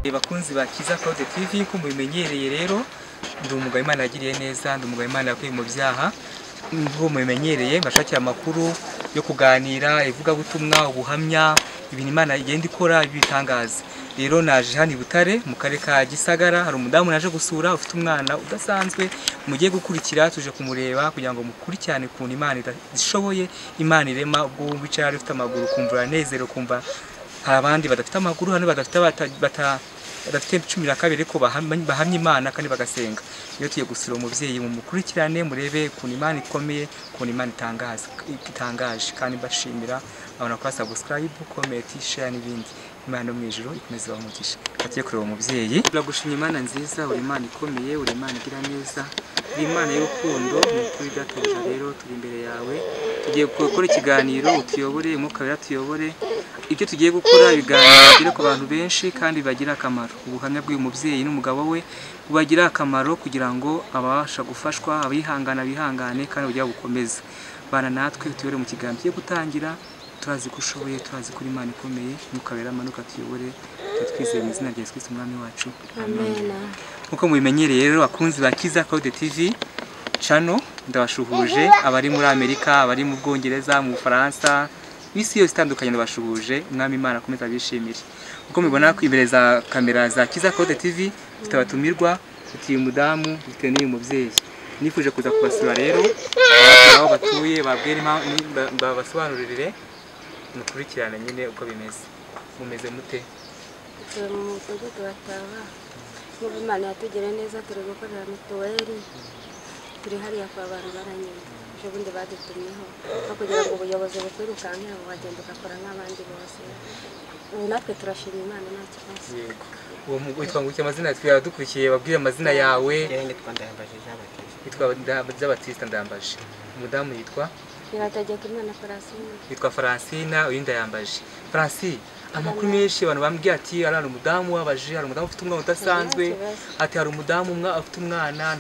Bakunzi ba Kiza Claude TV, ko mubimenyereye rero, ndi umugabo Imana yagiriye neza, ndi umugabo Imana yakuye mu byaha. Nko mubimenyereye mbashakira amakuru yo kuganira, ivugabutumwa, ubuhamya, ibintu Imana igenda ikora ibitangaza. Rero naje hano i Butare mu karere ka Gisagara, hari umudamu naje gusura ufite umwana udasanzwe mugiye gukurikira. Tuje kumureba kugira ngo mukurikirane ukuntu Imana ishoboye, Imana irema. Ubwo wicara ufite amaguru kumva uranezero, kumva hari abandi badafite amaguru hano, badafite badafite 12 ariko bahamya Imana kandi bagasenga. Iyo tugiye gusura umubyeyi, mumukurikirane murebe ukuntu Imana ikomeye, ukuntu Imana itangaza itangaje. Kandi mbashimira abantu bakora subscribe, comment, share n'ibindi. Imana mu ijuru ikomeze ibahe. Tugiye kureba umubyeyi. Turagushimye Imana nziza, uri Imana ikomeye, uri Imana igira neza, uri Imana y'urukundo. Ni ukuri databuja, rero turi imbere yawe, tugiye gukora ikiganiro, utuyobore, Umwuka Wera tuyobore ibyo tugiye gukora, ibiganiro bigere ku bantu benshi kandi bibagire akamaro. Ubuhamya bw'uyu mubyeyi n'umugabo we bubagire akamaro kugira ngo abasha gufashwa, abihangana bihangane kandi bujya bukomeza. Bana natwe, utuyobore mu kiganiro tugiye gutangira. Turazi ko ushoboye, turazi ko uri Imana ikomeye. Umwuka Wera amanuka tuyobore, twizeye mu izina rya Yesu Kristo Umwami wacu, amen. Nkuko mubimenyereye rero, bakunzi ba Kiza Claude TV channel, ndabashuhuje abari muri Amerika, abari mu Bwongereza, mu Bufaransa, isi yose itandukanye, ndabashuhuje. Umwami Imana akomeza abishimire. Uko mubibona ku imbere za kamera za Kiza Claude TV, dufite abatumirwa, dufite uyu mudamu, dufite n'uyu mubyeyi. Nifuje kuza kubasura rero aho batuye, babwire, babasobanurire, mukurikirane nyine uko bimeze. Mumeze mute? Turi mu mudugudu wa Taba. N'ubu Imana yatugiriye neza, turi gukorera mituweli, turi hariya kwa Barubara nyine. Ejo bundi badutumyeho no kugira ngo ubuyobozi bukwirukankire, wagenda ugakora nk'abandi bose. Ubu natwe turashima Imana, nta kibazo. Yego. Uwo witwa ngo iki? Amazina dukurikiye, babwire amazina yawe. Nitwa Ndayambaje Jean Baptiste. Yitwa Jean Baptiste Ndayambaje. Umudamu yitwa Nyirategeka Imana Francine. Yitwa Francine, uyu Ndayambaje. Francine, amakuru menshi abantu bambwiye ati hari umudamu wabaje, hari umudamu ufite umwana udasanzwe, ati hari umudamu umwe afite umwana,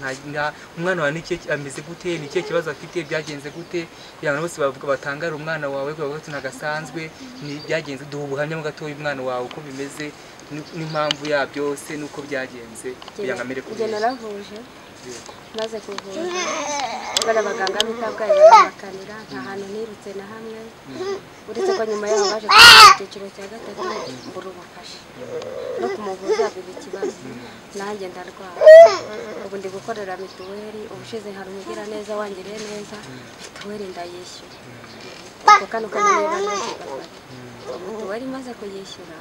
umwana wawe niki ameze gute, ni ikihe kibazo afite, byagenze gute? Abantu bose bavuga batangara umwana wawe, bavuga ati ntagasanzwe, ni byagenze. Duha ubuhamya mu gatoya, umwana wawe uko bimeze n'impamvu yabyo se nuko byagenze kugira ngo amere kuriya. Njye naravuje, maze kuvuza bari abaganga b'i Kabgayi barabakanira, nta hantu nirutse na hamwe, uretse ko nyuma yaho baje ku cyiciro cya gatatu mbura ubufasha, no kumuvuza biba ikibazo, nanjye ndarwara. Ubu ndi gukorera mituweli. Ubushize hari umugiraneza wangiriye neza, mituweli ndayishyura. Ubwo kano kanareba neza gafata mituweli, maze kuyishyura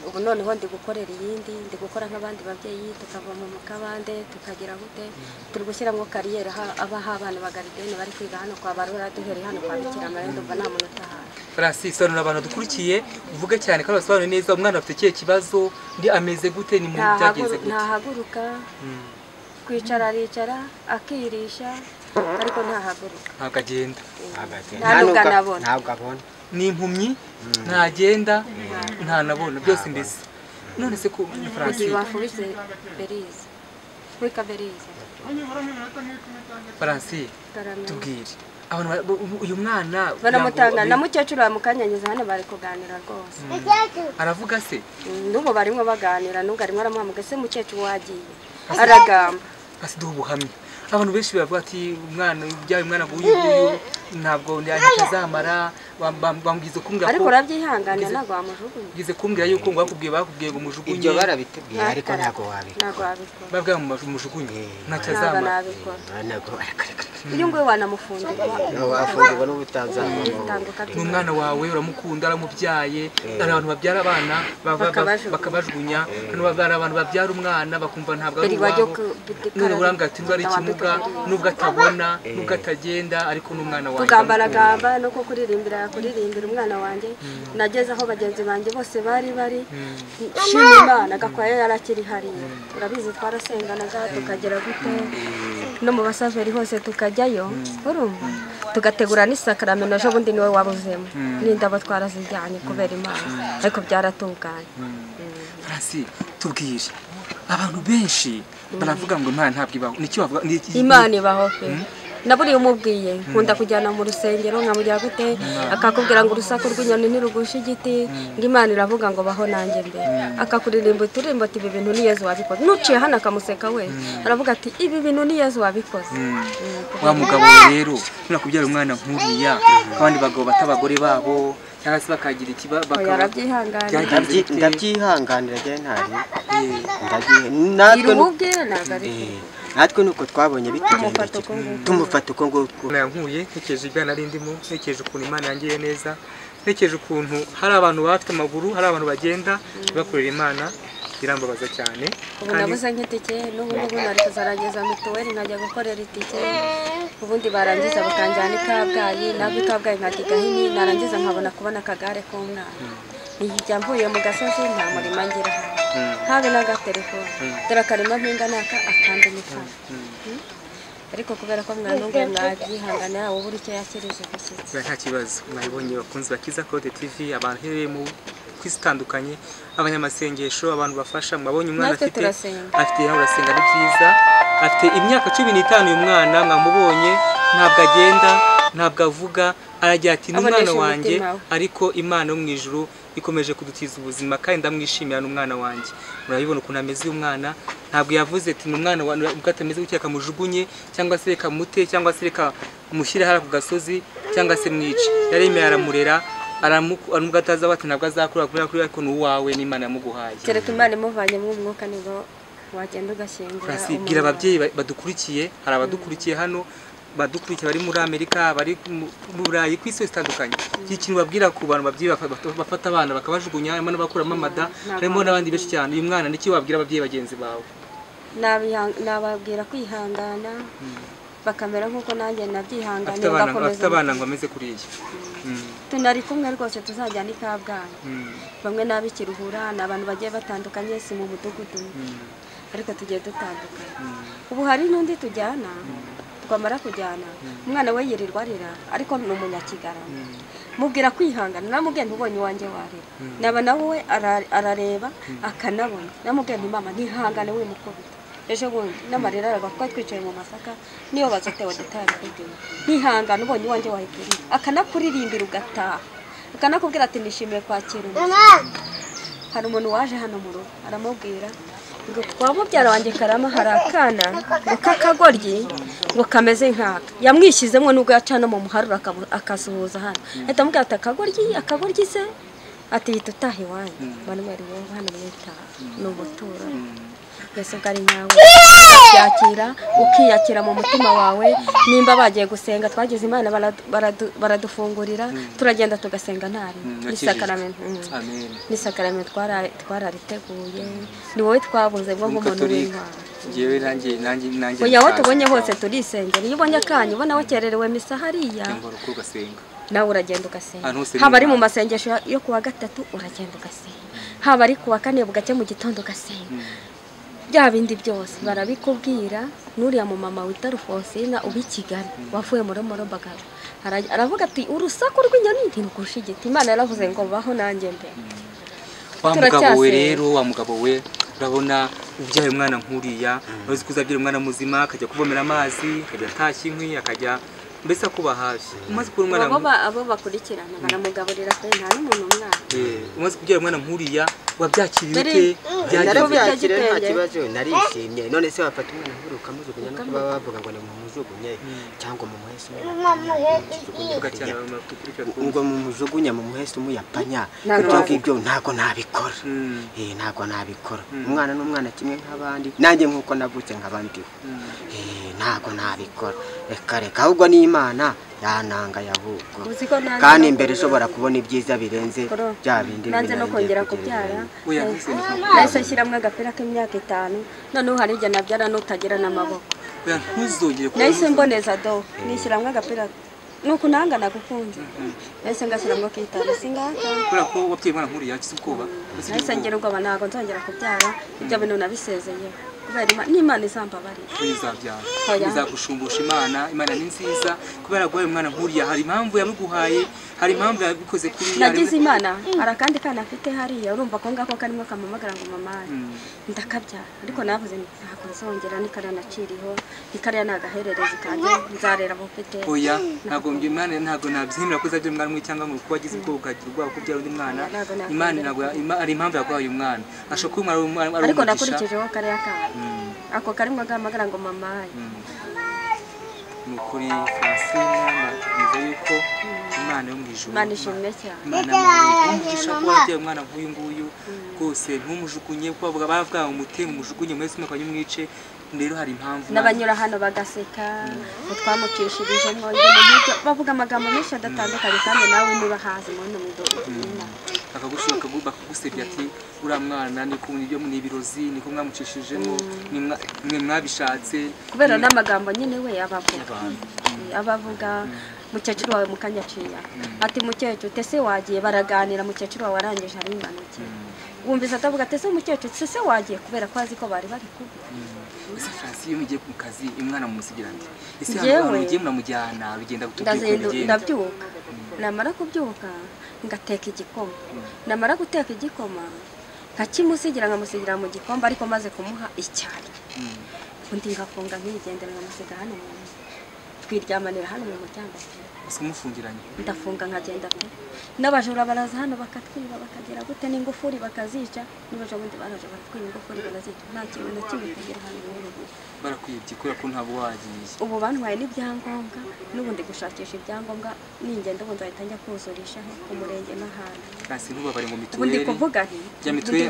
ubu noneho ndi gukorera iyindi, ndi gukora nk'abandi babyeyi, tukava mu mukabande tukagira gute, turi gushyiramo kariyeri abaha abana ba gardienne bari kwiga hano kwa Barura, duhereye hano kwa Bikira Mariya. Ndumva nta muntu utahaye. Francis, sobanura abantu dukurikiye, uvuge cyane kandi basobanure neza, umwana afite ikihe kibazo, ndi ameze gute, ni mu byagenze gute? Ntahaguruka, kwicara aricara akirisha, ariko ntahaguruka. Ntabwo agenda? Ntabwo anabona. Ntabwo abona. Ni impumyi, ntagenda, ntanabona byose mbese. None se ko Francis bafubise berize wika berize. Francis, tubwire abantu, uyu mwana baramutanga na mukecuru bamukanyanyiza hano, bari kuganira rwose. Aravuga se? N'ubu barimo baganira, n'ubwo arimo aramuhamagara, se mukecuru wagiye, aragamba. Asi duha ubuhamya. Abantu benshi bavuga ati umwana ubyaye, umwana nguyu nguyu ntabwo ntazamara, bambwiza kumbwira ko ariko urabyihanganira, ntabwo wamujugunya. Bwize kumbwira yuko ngo bakubwiye ngo mujugunye. Ibyo barabitubwiye ariko ntabwo wabikora. Ntabwo wabikora. Babwiye ngo mujugunye ntacyo azamara. Ntabwo. Uyu nguyu wanamufungirwa. Wafungirwa n'ubutazamara. Ni umwana wawe, uramukunda, aramubyaye. Hari abantu babyara abana bakabajugunya, hari abantu babyara umwana bakumva ntabwo ari uwabo. None urambwira ati ndwara ikimuga, nubwo atabona, nubwo atagenda, ariko n'umwana wawe. Tugambaragamba no kukuririmbira, yakuririmbira umwana wanjye. Nageze aho bagenzi banjye bose bari shima Imana, Gakwaya yarakiri hariya. Urabizi twarasenganaga tukagera gute no mu basaveri hose tukajyayo, urumva tugategura n'isakramento. Ejo bundi niwe wabuzemo n'indabo twarazijyanye kubera Imana, ariko byaratunganye. Francis, tubwire, abantu benshi baravuga ngo Imana ntabwo ibaho, niki wavuga? Imana ibaho pe. Naburiye umubwiye nkunda kujyana mu rusengero nkamujya gute akakubwira ngo urusaku rw'inyoni ntirugusha igiti ngo Imana iravuga ngo baho nanjye mbe akakuririmba uturirimbo ati ibi bintu ni Yezu wabikoze nuciye hano akamuseka we aravuga ati ibi bintu ni Yezu wabikoze. Wa mugabo rero nuna kubyara umwana nkuriya abandi bagabo batabagore babo cyangwa se bakagira ikiba bakaba ndabyihanganira je ntari ndabyi natwe nuko twabonye bitugendekera tumufata uko nguko. Yankuye ntekereje ibyo nari ndimo, ntekereje ukuntu Imana yangiye neza, ntekereje ukuntu hari abantu bafite amaguru, hari abantu bagenda bakorera Imana, birambabaza cyane. Ubu nabuze nk'itike n'ubu ngubu nari kuzarangiza mituweli nkajya gukorera itike, ubundi barangiza bakanjyana i Kabgayi, nabwo i Kabgayi nkajya i Gahini, narangiza nkabona kubona akagare k'umwana. Nijya mvuye mu gasozi nta murima ngira hano habe n'agatelefone, dore akarima mpinga naka akandi ni kane. Ariko kubera ko mwanunguye mwabyihangana wowe uri icyo yakirije gushyitsi nta kibazo. Mwabibonye bakunzi bakiza Claude TV, abantu hereye mu kwitandukanye, abanyamasengesho, abantu bafasha. Mwabonye umwana afite urasenga ni byiza, afite imyaka 15 uyu mwana mwamubonye, ntabwo agenda ntabwo avuga, aragira ati n'umwana wanjye, ariko Imana yo mu ijuru ikomeje kudutiza ubuzima kandi ndamwishimira n'umwana wanjye. Murabibona ukuntu ameze uyu mwana, ntabwo yavuze ati n'umwana wanjye ubwo atameze gutya kamujugunye cyangwa se reka mute cyangwa se reka mushyire hara ku gasozi cyangwa se mwice. Yaremeye aramurera aramugataza bati ntabwo azakura kubera ko ariko ni uwawe n'Imana yamuguhaye. Kereka Imana imuvanyemo umwuka nibwo wagenda ugashyingura. Bwira ababyeyi badukurikiye, hari abadukurikiye hano badukurikiye bari muri Amerika, bari mu Burayi, ku isi itandukanye. Ikintu babwira ku bantu babyeyi bafata abana bakabajugunya, harimo n'abakuramo amada, harimo n'abandi benshi cyane. Uyu mwana niki wabwira ababyeyi bagenzi bawe? Nababwira kwihangana bakamera nkuko nanjye nabyihanganye ngakomeza. Afite abana ngo ameze kuriya. Tunari kumwe rwose tuzajyana i Kabgayi. Bamwe n'abikiruhura ni abantu bagiye batandukanye, si mu mudugudu ariko tugiye dutandukanye. Ubu hari n'undi tujyana twamara kujyana umwana we yirirwa arira ariko ni umunyakigarama. Mubwira kwihangana, namubwiye ntubonye iwanjye warira, naba nawe arareba akanabona, namubwiye nti mama ntihangane wimukubita ejo bundi n'amarira aragwa kuko twicaye mu masaka niyo bazatewe dutari kubwira ntihangane ubonye iwanjye wahita urira, akanakuririmbira ugataha, akanakubwira ati nishimiye kwakira umushyitsi. Hari umuntu waje hano mu rugo aramubwira ngo kwa mubyara wanjye Karama hari akana ngo k'akagoryi ngo kameze nkaka, yamwishyizemo nubwo yaca no mu muharuro akasuhuza hano, ahita amubwira ati akagoryi akagoryi se, ati hita utaha iwanyu. Manuel wowe hano mwitaha ni umuturanyi mbese ubwo ari nyawe ukabyakira ukiyakira mu mutima wawe. Nimba bagiye gusenga twagize Imana baradufungurira turagenda tugasenga ntari n'isakaramento twarariteguye. Ni wowe twabuze bwo nk'umuntu w'Imana. Ngewe nanjye oya aho tubonye hose turisengera. Iyo ubonye akanya ubona wakererewe misa hariya nawe uragenda ugasenga, haba ari mu masengesho yo kuwa gatatu uragenda ugasenga, haba ari kuwa kane bugacya mu gitondo ugasenga, bya bindi byose barabikubwira. Nuriya mu mama wita Rufosina uba i Kigali wavuye muri Morombagara aravuga ati urusaku rw'inyoni ntirugusha igiti, Imana yaravuze ngo baho nanjye mbe. Wa mugabo we rero, wa mugabo we urabona ubyaye umwana nkuriya, uzi kuzabyira umwana muzima akajya kuvomera amazi, akajya atashya inkwi, akajya mbese akuba hafi. Umaze kubura umwana abo bakurikirana baramugaburira pe, nta n'umuntu umwana. Umaze kubyara umwana nkuriya wabyakiriye ute? Narabyakiriye nta kibazo, narishimye. None se wafata umwana nkuru ukamujugunya no kuba bavuga ngo ni mumujugunye cyangwa mumuhese ngo mumujugunye mumuhese umuyapanya, ibyo ngibyo ntago nabikora. Ntago nabikora. Umwana n'umwana kimwe nk'abandi, nanjye nkuko navutse nk'abandi. Ntago nabikora. Reka reka ahubwo ni Imana yananga yahubwo. Kandi imbere ushobora kubona ibyiza birenze bya bindi. Nanze no kongera kubyara. Nahise nshyiramo agapira k'imyaka 5, noneho hari igihe nabyara n'utagira n'amaboko. Nahise mboneza do nishyiramo agapira nuko nangana gukunze. Nahise ngashyiramo k'itanu singaka. Kubera ko wabyaye umwana nkuriya yakize ubwoba. Nahise ngira ubwoba ntabwo nzongera kubyara, ibyo bintu nabisezeye. Kubera n'Imana izambabarira. Izabyara. Izakushumbusha Imana, Imana ni nziza kubera guhaye umwana nkuriya hari impamvu yamuguhaye, hari impamvu yabikoze kuri nagize Imana. Hari akandi kana afite hariya urumva ko ngako karimo kamamagara ngo mama ndakabyara, ariko navuze ntabwo nzongera nikariya naciriho, nikariya nagaherereza kanjye nzarera abo mfite. Oya ntabwo Imana ntabwo nabyemera ko uzabyara umwana umwe cyangwa ngo kuba wagize ubwoba ukagira ubwoba ko ubyara undi mwana. Imana ntabwo ari impamvu yaguhaye umwana, ashobora kuba umwana ari ariko nakurikijeho kariya kana ako karimo gahamagara ngo mama. Ni ukuri Francine natubwiza yuko Imana yo mu ijuru Imana ishimwe cyane. Imana umugisha ko wabyaye umwana nk'uyu nguyu rwose ntumujugunye kuko bavuga bavuga umutemu umujugunye mwese mukanyumwice. Rero hari impamvu n'abanyura hano bagaseka utwamucishirijemo ibintu bavuga amagambo menshi adatandukanye kandi nawe niba hazi mu mudugudu akagushuka bakagusebya ati uriya mwana ni ku nibyo ni ibirozi niko mwamucishijemo mwe mwabishatse kubera n'amagambo nyine we abavuga mukecuru wawe mukanyaciya ati mukecuru tese wagiye baraganira mukecuru wawe arangije ari impanuke wumvise atavuga tese mukecuru tese wagiye kubera ko azi ko bari bari kumwe. Ese Francine iyo mugiye ku kazi umwana mumusigira nde? Ese hano mugiye muramujyana bigenda gutubwira uko bigenda? Ndabyuka namara kubyuka ngateka igikoma, namara guteka igikoma nkakimusigira nkamusigira mu gikombe ariko maze kumuha icyayi undi ngafunga nkigendera nkamusiga hano mu nzu twiryamanira hano mu muryango umufungiranye ndafunga nkagenda pe. N'abajura baraza hano bakatwiba bakagera gute n'ingufuri bakazica, n'abaje bundi baraje baratwiba ingufuri barazica, nta kintu na kimwe kugira hano mu rugo barakwibye kubera ko ntabwo wagiye. Ubu bantwaye n'ibyangombwa n'ubundi gushakisha ibyangombwa ningenda ubu nzahita njya kuzurisha ku murenge n'ahandi. Kasi ntubabare ngo mituweli ubundi kuvuga nti ya mituweli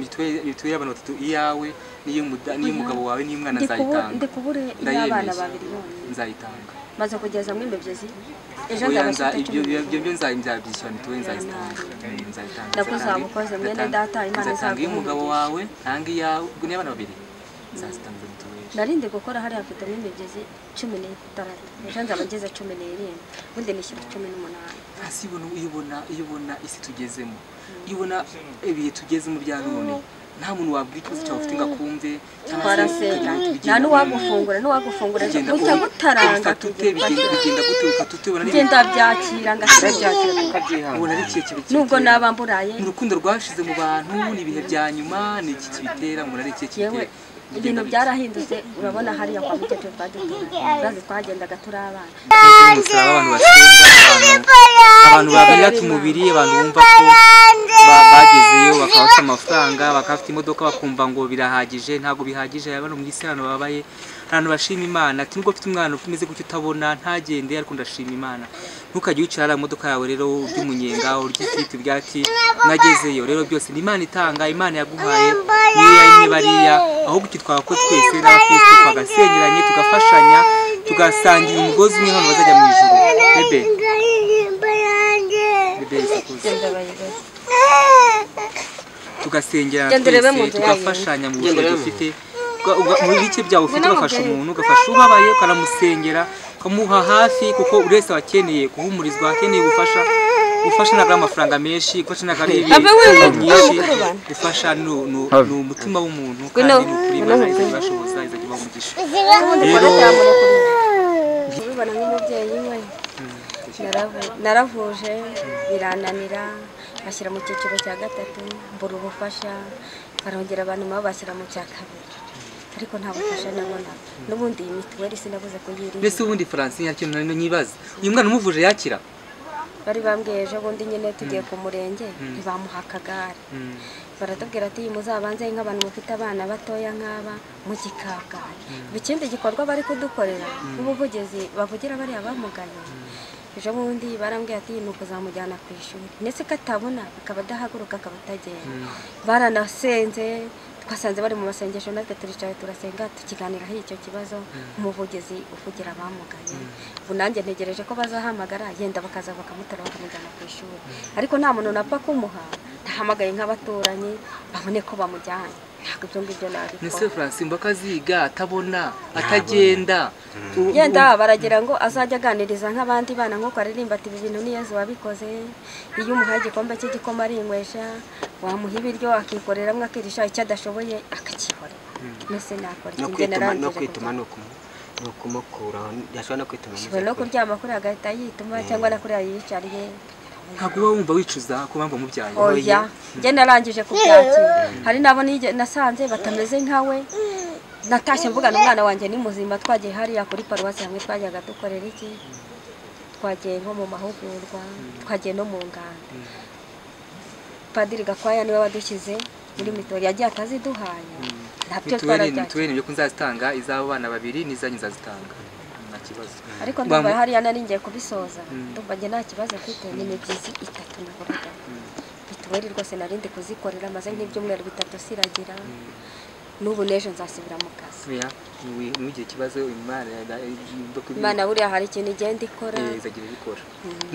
mituweli y'abantu batatu iyawe n'iy'umugabo wawe n'iy'umwana nzayitanga. Ndi kubure iy'abana babiri bonyine nzayitanga maze kugeza mu imibyizi ejo nzabashyira ibyo nzabyishyura mituweli nzayitanga nzayitanga ndakuzabukoze mwene data Imana izaguha umugabo wawe ntange iyawe ubwo n'abana babiri nzazitanga mituweli. Narindi gukora hariya mfitemo imibyizi 16 ejo nzaba ngeze 17 ubundi nishyura 18. Hasi iyo ubona isi tugezemo, iyo ubona ibihe tugezemo bya none nta muntu wabwira ikibazo cyawe ufite ngo akumve cyangwa se nta n'uwagufungura ujya gutaranga bigenda gute ukatutubona ngenda byakira ngabyakira ubona ari ikihe kibi nubwo naba mburaye ni urukundo rwashize mu bantu ni ibihe bya nyuma ni iki kibitera ngo ari ikihe kibitera ibintu byarahindutse. Urabona hariya kwa mukecuru twadutura twagendaga turi abana abantu basenga abantu babirata umubiri abantu bumva ko bagezeyo bakaba bafite amafaranga bakaba bafite imodoka bakumva ngo birahagije. Ntabwo bihagije abantu mu isi hano babaye abantu bashima Imana ati nubwo ufite umwana umeze gutyo utabona ntagende ariko ndashima Imana. Ntukajye wicara mu modoka yawe rero urya umunyenga urya ifiriti byati nagezeyo. Rero byose ni Imana itanga, Imana yaguhaye niyo yayimwe bariya ahubwo icyo twakora twese n'abakristo twagasengeranye tugafashanya tugasangira umugozi umwe hano bazajya mu ijuru. Bebe tugasengera twese tugafashanya mu bushobozi dufite mu bice byawe ufite ugafasha umuntu ugafasha ubabaye ukanamusengera ukamuha hafi kuko buri wese akeneye guhumurizwa akeneye ubufasha. Gufasha ntabwo ari amafaranga menshi, gufasha ntabwo ari ibintu byinshi, gufasha ni umutima w'umuntu kandi ni ukuri Imana izabibashoboza izajya ibaha umugisha. Rero ubibona nk'umubyeyi we naravuje birananira bashyira mu cyiciro cya gatatu mbura ubufasha barongera abantu nabo bashyira mu cya kabiri ariko nta bufasha nabona n'ubundi iyi mituweli sinabuze kuyiriha. Mbese ubundi Francine hari ikintu nyibaza uyu mwana umuvuje yakira? Bari bambwiye ejo bundi nyine tugiye ku murenge ntibamuha akagare baratubwira ati muzabanze nk'abantu mufite abana batoya nk'aba mu Gikabgayi. Ikindi gikorwa bari kudukorera n'ubuvugizi bavugira bariya bamugaye ejo bundi barambwiye ati ni ukuzamujyana ku ishuri ndetse katabona akaba adahaguruka akaba atagenda. Baranasenze twasanze bari mu masengesho natwe turicaye turasenga tukiganiraho icyo kibazo umuvugizi uvugira abamugaye. Ubu nanjye ntegereje ko bazahamagara yenda bakaza bakamutora bakamujyana ku ishuri ariko nta muntu napfa kumuha ntahamagaye nk'abaturanyi babone ko bamujyanye. Ntabwo ibyo ngibyo nabikora. Nese Francine mbaka aziga atabona atagenda yenda baragira ngo azajya aganiriza nk'abandi bana nkuko aririmba ati ibi bintu ni Yezu wabikoze. Iyo umuhaye igikombe cy'igikoma arinywesha, wamuha ibiryo akikoreramo akirisha, icyo adashoboye akakihorera. Nese nakora No iki? Njye kwituma no narangije kwituma no kumukura yashobora no kwituma. Ashobora no kuryama kuri agahita yituma cyangwa na kuriya yiyicariye. Ntabwo uba wumva wicuza ko mpamvu mubyaye? Oya, njye narangije kubyakira. Hari nabo nasanze batameze nkawe. Natashye mvugana umwana wanjye ni muzima, twagiye hariya kuri paruwasi hamwe twajyaga dukorera iki, twagiye nko mu mahugurwa, twagiye no mu nganda. Padiri Gakwaya niwe wadushyize muri mituweli, yagiye ataziduhaye ntabyo twarajyanye. Mituweli nibyo ko nzazitanga, iz'abo bana babiri n'izanyu nzazitanga, nta kibazo. Ariko ndumva hariya nari ngiye kubisoza, ndumva njye nta kibazo mfite. Ni imibyizi itatu navugaga mituweli rwose nari ndi kuzikorera, maze nk'ibyumweru bitatu siragira. N'ubu n'ejo nzasubira mu kazi. Oya, ntugire ikibazo, Imana buriya hari ikintu igenda ikora. Izagira ibikora.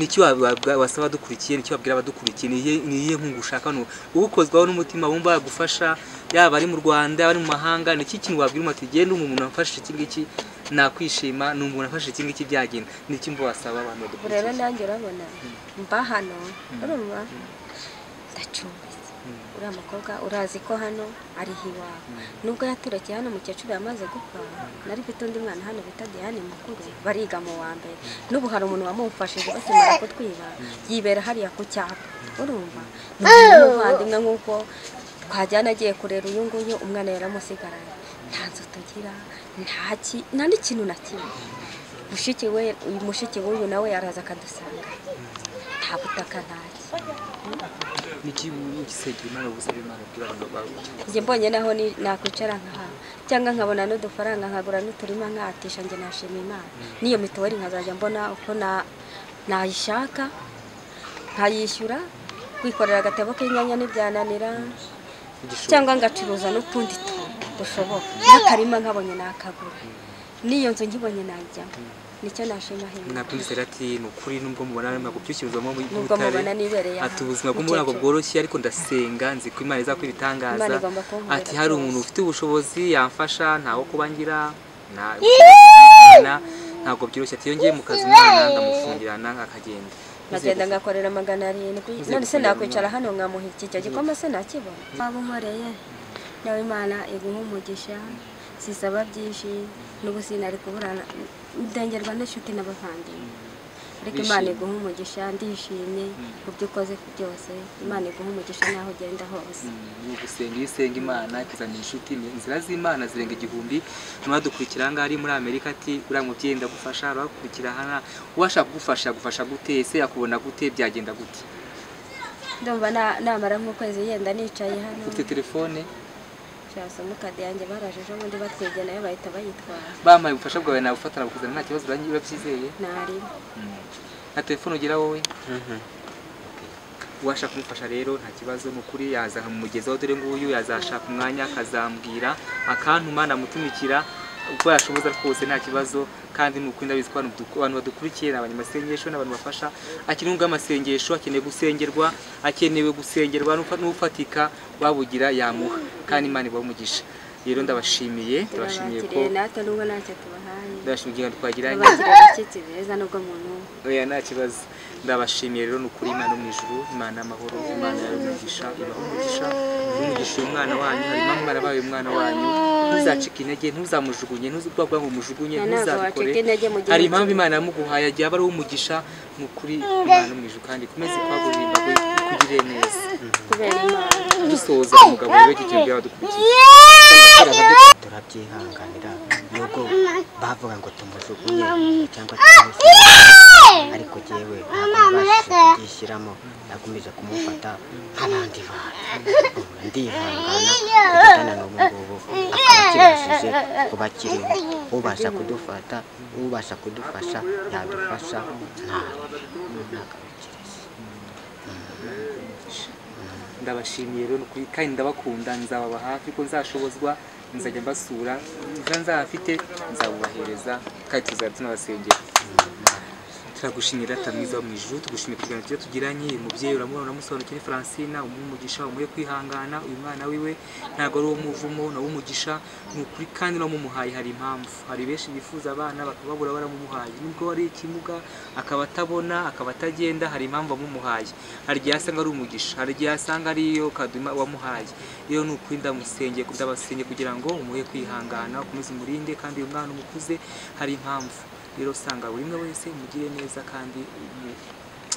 Niki wasaba abadukurikiye, niki wabwira abadukurikiye, ni iyihe nkunga ushaka hano ukozwaho n'umutima wumva yagufasha, yaba ari mu Rwanda yaba ari mu mahanga? Niki kintu wabwira umuntu ati genda umuntu amfashe iki ngiki nakwishima, ni umuntu afashe iki ngiki byagenda? Niki mbo wasaba abantu badukurikiye? Rero nanjye urabona mba hano, urumva ndacumbitse. Uriya mukobwa urazi ko hano ari iwawe, nubwo yaturekeye hano umukecuru yamaze gupfa, nari mfite undi mwana hano bita Diane mukuru, bariga mu wa mbere. N'ubu hari umuntu wamumfashije bakimara kutwiba, yibera hariya ku cyapa. Urumva ni umuvandimwe nk'uko twajyana agiye kurera uyu nguyu, umwana yaramusigaranye. Nta nzu tugira, nta n'ikintu na kimwe. Mushiki we, uyu mushiki w'uyu nawe araza akadusanga, nta butaka ntaki. Niki ugisegera Imana ubusaba Imana ubwira abantu bawe? Njye mbonye naho nakwicara nkaha cyangwa nkabona n'udufaranga nkagura n'uturima nkatisha, njye nashima Imana. N'iyo mituweli nkazajya mbona uko nayishaka nkayishyura, kwikorera agatebo k'inyanya ntibyananira, cyangwa ngacuruza n'utundi tuntu dushoboka, n'akarima nkabonye nakagura, n'iyo nzu nkibonye najyamo. Nicyo nashima hino. Nabyumvise ati ni ukuri, nubwo mubona ntabwo byukirizwamo mu Nubwo mubona nibereye aha, ati ubuzima bwo ntabwo bworoshye, ariko ndasenga nzi ko Imana izakora ibitangaza. Imana igomba kunkorera Ati hari umuntu byose. ufite ubushobozi yamfasha, ntawo kuba ngira ntabwo byoroshye. Ati iyo ngiye mu kazi umwana ndamufungirana akagenda, nkagenda ngakorera 700. None se nakwicara hano nkamuha iki? Icyo gikoma se nakibona? Waba unkoreye nawe, Imana iguha umugisha. Sisaba byinshi, n'ubu sinari kuburana, ndengerwa n'inshuti n'abavandimwe, ariko Imana iguha umugisha. Ndishimye ku byo ukoze byose, Imana iguha umugisha n'aho ugenda hose. Ni ugusenga, iyo usenga Imana ikuzanira inshuti, inzira z'Imana zirenga igihumbi. Ntiwadukurikira aha ngaha ari muri Amerika ati uriya mubyeyi ndagufasha, aragukurikira hano, uwashaka kugufasha yagufasha gute? Ese yakubona gute? Byagenda gute? Ndumva namara nk'ukwezi yenda nicaye hano. Ufite telefone? Mukadi yanjye baraje ejo bundi batwibye, nayo bahita bayitwara. Bampaye ubufasha bwawe nabufata nabukuzana nta kibazo, urabyizeye? Ntari. Nta telefone ugira wowe? Uwashaka kumufasha rero nta kibazo, ni ukuri yaza nkamugezaho, dore nguyu yazashaka umwanya akazambwira akantuma namutumikira uko yashoboza rwose, nta kibazo. Kandi ni ukuri ndabizi ko abantu badukurikiye ni abanyamasengesho n'abantu bafasha. Akeneye ubw'amasengesho, akeneye gusengerwa, akenewe gusengerwa n'ufatika wabugira yamuha, kandi Imana ibahe umugisha. Rero ndabashimiye, ndabashimiye ko natwe nubwo ntacyo tubahaye, ndabashimiye ko twagiranye abashyitsi beza nubwo muntu. Oya nta kibazo, ndabashimiye rero. Ni ukuri Imana mu ijuru, Imana y'amahoro, Imana y'umugisha ibahe umugisha, umugisha uyu mwana wanyu. Harimo umwana bawe, umwana wanyu ntuzacike intege, ntuzamujugunye, ntuzubwa ngo umujugunye, ntuzabikore. Hari impamvu Imana yamuguhaye, agiye aba ari umugisha. Ni ukuri Imana mu ijuru kandi ikomeze kwagurira imbago, ikugirire neza. Kubera Imana. Dusoza umugabo rero iki kintu by'abadukurikiye turabyihanganira, nubwo bavuga ngo tumujugunye cyangwa tumujugunye, ariko jyewe ntabwo nabashije kubyishyiramo, nakomeje kumufata nk'abandi bantu, ndihangana kugeza n'ubu ngubu akaba akibashije kuba akiriho. Ubasha kudufata, ubasha kudufasha yadufasha, ntabikiriza. Ndabashimiye rero kandi ndabakunda, nzababa hafi ko nzashobozwa, nzajya mbasura, nzaba mfite nzabubahereza, kandi tuzajya tunabasengera. Turagushimira Data mwiza wo mu ijuru, tugushimira ikiganiro cyiza tugiranye. Uyu mubyeyi uramubona, uramusobanukira, Francina, umuhe umugisha, umuhe kwihangana. Uyu mwana wiwe ntabwo ari uwo muvumo, nawe umugisha ni ukuri, kandi n'uwamumuhaye hari impamvu. Hari benshi bifuza abana bakababura, baramumuhaye nubwo ari ikimuga, akaba atabona, akaba atagenda, hari impamvu wamumuhaye. Hari igihe asanga ari umugisha, hari igihe asanga ari iyo kaduma wamuhaye. Rero ni ukuri ndamusengeye, ndabasengeye kugira ngo umuhe kwihangana, ukomeze umurinde, kandi uyu mwana umukuze hari impamvu. Rero usanga buri umwe wese umugire neza, kandi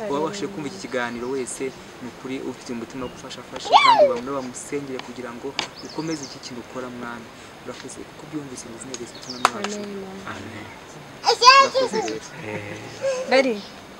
uwabashije kumva iki kiganiro wese ni ukuri ufite umutima wo gufasha afashe, kandi bamwe bamusengere kugira ngo ukomeze iki kintu ukora mwami. Urakoze kuko ubyumvise mu izina rya Yesu Kristo Umwami wacu. Amen. Urakoze rero. Beri.